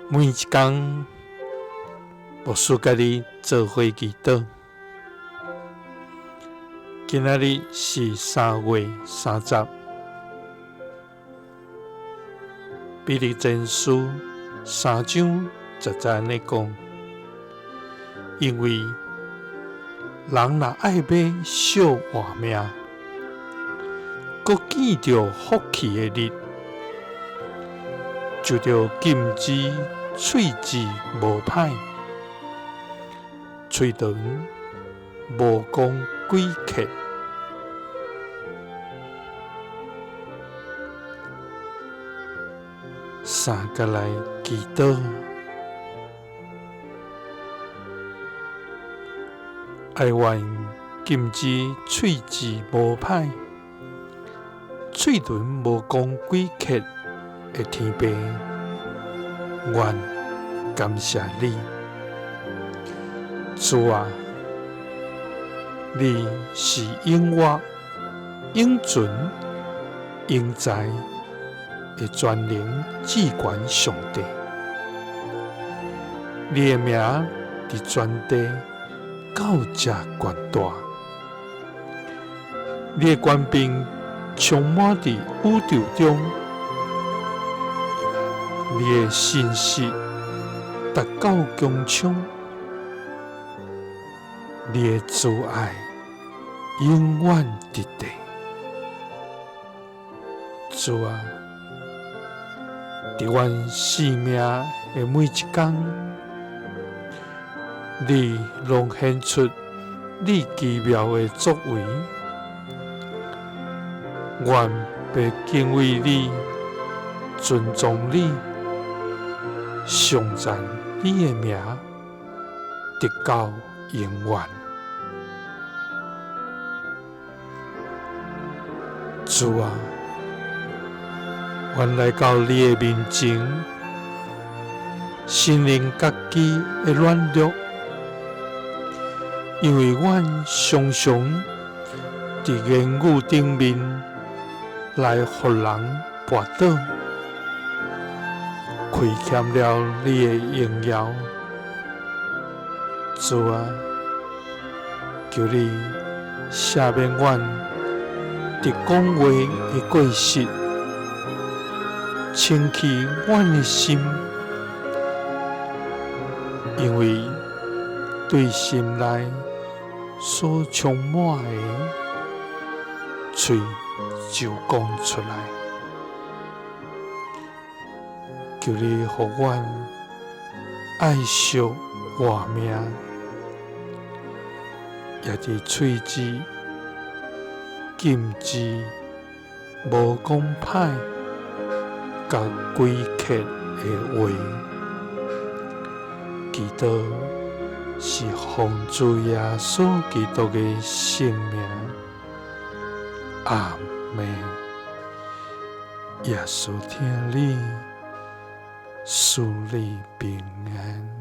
每一工，牧師佮你做伙祈禱。今仔日是3月30，彼得前書3章10節按呢講，因為人若愛欲惜活命，閣見著福氣的日，就著禁止喙舌無歹，喙唇無講詭譎。三佮來祈禱，哀願禁止喙舌無歹，喙唇無講詭譎的天父，阮感謝你，主啊，你是永活、永存、永在的全能至懸上帝，你的名佇全地到遮懸大，你的權柄充滿佇宇宙中，你的信實達到穹蒼，你的慈愛永遠佇地。主啊，佇阮生命的每一工，你攏顯出你奇妙的作為。阮欲敬畏你，尊崇你，頌讚你的名，直到永遠。主啊，阮來到你的面前，承認家己的軟弱，因為阮常常佇言語頂面來予人跋倒，虧欠了你的榮耀。主啊，求你赦免阮佇講話的過失，清去阮的心，因為對心內所充滿的，喙就講出來。求你予阮愛惜活命，也佇喙舌禁止無講歹佮詭譎的話。祈禱是奉主耶穌基督的聖名，阿們。耶穌疼你，賜你平安。